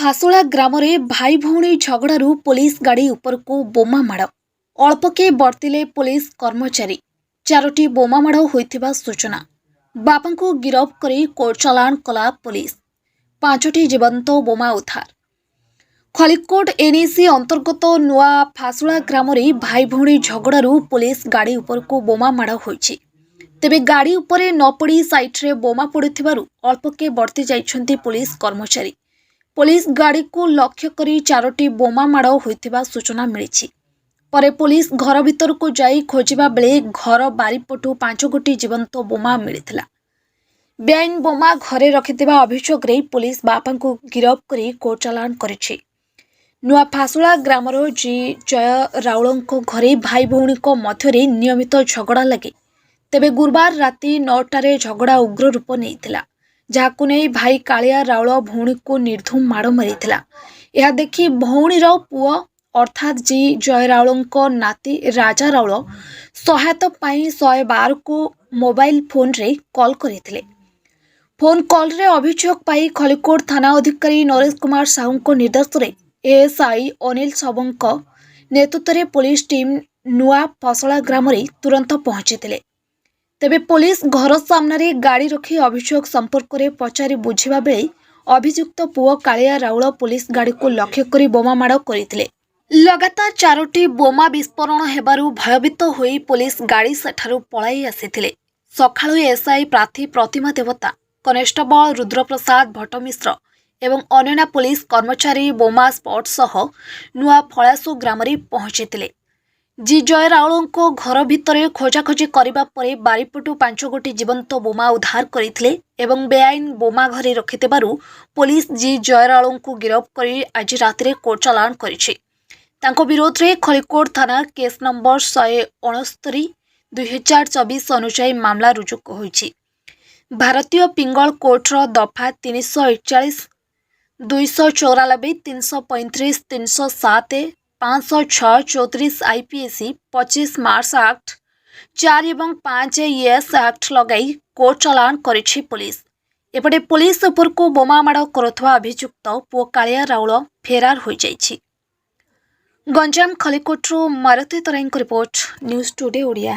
ଫାସୁଳା ଗ୍ରାମରେ ଭାଇ ଭଉଣୀ ଝଗଡ଼ାରୁ ପୋଲିସ ଗାଡ଼ି ଉପରକୁ ବୋମା ମାଡ଼। ଅଳ୍ପକେ ବର୍ତ୍ତିଲେ ପୋଲିସ କର୍ମଚାରୀ। ଚାରୋଟି ବୋମା ମାଡ଼ ହୋଇଥିବା ସୂଚନା। ବାପାଙ୍କୁ ଗିରଫ କରି କୋର୍ଟ ଚାଲାଣ କଲା ପୋଲିସ। ପାଞ୍ଚଟି ଜୀବନ୍ତ ବୋମା ଉଦ୍ଧାର। ଖଲିକୋଟ ଏନ୍ଏସି ଅନ୍ତର୍ଗତ ନୂଆ ଫାସୁଳା ଗ୍ରାମରେ ଭାଇ ଭଉଣୀ ଝଗଡ଼ାରୁ ପୋଲିସ ଗାଡ଼ି ଉପରକୁ ବୋମା ମାଡ଼ ହୋଇଛି। ତେବେ ଗାଡ଼ି ଉପରେ ନ ପଡ଼ି ସାଇଟ୍ରେ ବୋମା ପଡ଼ିଥିବାରୁ ଅଳ୍ପକେ ବର୍ତ୍ତି ଯାଇଛନ୍ତି ପୋଲିସ କର୍ମଚାରୀ। ପୋଲିସ ଗାଡ଼ିକୁ ଲକ୍ଷ୍ୟ କରି ଚାରୋଟି ବୋମା ମାଡ଼ ହୋଇଥିବା ସୂଚନା ମିଳିଛି। ପରେ ପୋଲିସ ଘର ଭିତରକୁ ଯାଇ ଖୋଜିବା ବେଳେ ଘର ବାରିପଟୁ ପାଞ୍ଚଗୋଟି ଜୀବନ୍ତ ବୋମା ମିଳିଥିଲା। ବେଆଇନ ବୋମା ଘରେ ରଖିଥିବା ଅଭିଯୋଗରେ ପୋଲିସ ବାପାଙ୍କୁ ଗିରଫ କରି କୋର୍ଟ ଚାଲାଣ କରିଛି। ନୂଆ ଫାସୁଳା ଗ୍ରାମର ଜି ଜୟ ରାଉଳଙ୍କ ଘରେ ଭାଇ ଭଉଣୀଙ୍କ ମଧ୍ୟରେ ନିୟମିତ ଝଗଡ଼ା ଲାଗେ। ତେବେ ଗୁରୁବାର ରାତି 9ଟାରେ ଝଗଡ଼ା ଉଗ୍ର ରୂପ ନେଇଥିଲା, ଯାହାକୁ ନେଇ ଭାଇ କାଳିଆ ରାଉଳ ଭଉଣୀକୁ ନିର୍ଦ୍ଧୁମ ମାଡ଼ ମାରିଥିଲା। ଏହା ଦେଖି ଭଉଣୀର ପୁଅ ଅର୍ଥାତ୍ ଜି ଜୟ ରାଉଳଙ୍କ ନାତି ରାଜା ରାଉଳ ସହାୟତା ପାଇଁ 112କୁ ମୋବାଇଲ ଫୋନରେ କଲ୍ କରିଥିଲେ। ଫୋନ୍ କଲ୍ରେ ଅଭିଯୋଗ ପାଇ ଖଲିକୋଟ ଥାନା ଅଧିକାରୀ ନରେଶ କୁମାର ସାହୁଙ୍କ ନିର୍ଦ୍ଦେଶରେ ଏଏସ୍ଆଇ ଅନିଲ ସାବୁଙ୍କ ନେତୃତ୍ୱରେ ପୋଲିସ ଟିମ୍ ନୂଆ ଫସଳା ଗ୍ରାମରେ ତୁରନ୍ତ ପହଞ୍ଚିଥିଲେ। ତେବେ ପୋଲିସ ଘର ସାମ୍ନାରେ ଗାଡ଼ି ରଖି ଅଭିଯୋଗ ସମ୍ପର୍କରେ ପଚାରି ବୁଝିବା ବେଳେ ଅଭିଯୁକ୍ତ ପୁଅ କାଳିଆ ରାଉଳ ପୋଲିସ ଗାଡ଼ିକୁ ଲକ୍ଷ୍ୟ କରି ବୋମା ମାଡ଼ କରିଥିଲେ। ଲଗାତାର ଚାରୋଟି ବୋମା ବିସ୍ଫୋରଣ ହେବାରୁ ଭୟଭୀତ ହୋଇ ପୋଲିସ ଗାଡ଼ି ସେଠାରୁ ପଳାଇ ଆସିଥିଲେ। ସକାଳୁ ଏସ୍ଆଇ ପ୍ରାର୍ଥୀ ପ୍ରତିମା ଦେବତା, କନେଷ୍ଟବଳ ରୁଦ୍ରପ୍ରସାଦ ଭଟ୍ଟମିଶ୍ର ଏବଂ ଅନ୍ୟାନ୍ୟ ପୋଲିସ କର୍ମଚାରୀ ବୋମା ସ୍ପଟ୍ ସହ ନୂଆ ଫଳାସୁ ଗ୍ରାମରେ ପହଞ୍ଚିଥିଲେ। ଜି ଜୟ ରାଉଳଙ୍କ ଘର ଭିତରେ ଖୋଜାଖୋଜି କରିବା ପରେ ବାରିପଟୁ ପାଞ୍ଚଗୋଟି ଜୀବନ୍ତ ବୋମା ଉଦ୍ଧାର କରିଥିଲେ ଏବଂ ବେଆଇନ ବୋମା ଘରେ ରଖିଥିବାରୁ ପୋଲିସ ଜି ଜୟ ରାଉଳଙ୍କୁ ଗିରଫ କରି ଆଜି ରାତିରେ କୋର୍ଟ ଚାଲାଣ କରିଛି। ତାଙ୍କ ବିରୋଧରେ ଖଲିକୋଟ ଥାନା କେସ୍ ନମ୍ବର 169/2024 ଅନୁଯାୟୀ ମାମଲା ରୁଜୁ ହୋଇଛି। ଭାରତୀୟ ପିଙ୍ଗଳ କୋର୍ଟର ଦଫା 341, 294, 335, 307, 506, 34 ଆଇପିଏସି, 25 ଆର୍ମସ ଆକ୍ଟ, 4 ଏବଂ 5 ଇଏସ୍ ଆକ୍ଟ ଲଗାଇ କୋର୍ଟ ଚାଲାଣ କରିଛି ପୋଲିସ। ଏପଟେ ପୋଲିସ ଉପରକୁ ବୋମା ମାଡ଼ କରୁଥିବା ଅଭିଯୁକ୍ତ ପୁଅ କାଳିଆ ରାଉଳ ଫେରାର ହୋଇଯାଇଛି। ଗଞ୍ଜାମ ଖଲିକୋଟରୁ ମାରୁତି ତରାଇଙ୍କ ରିପୋର୍ଟ, ନ୍ୟୁଜ୍ ଟୁଡେ ଓଡ଼ିଆ।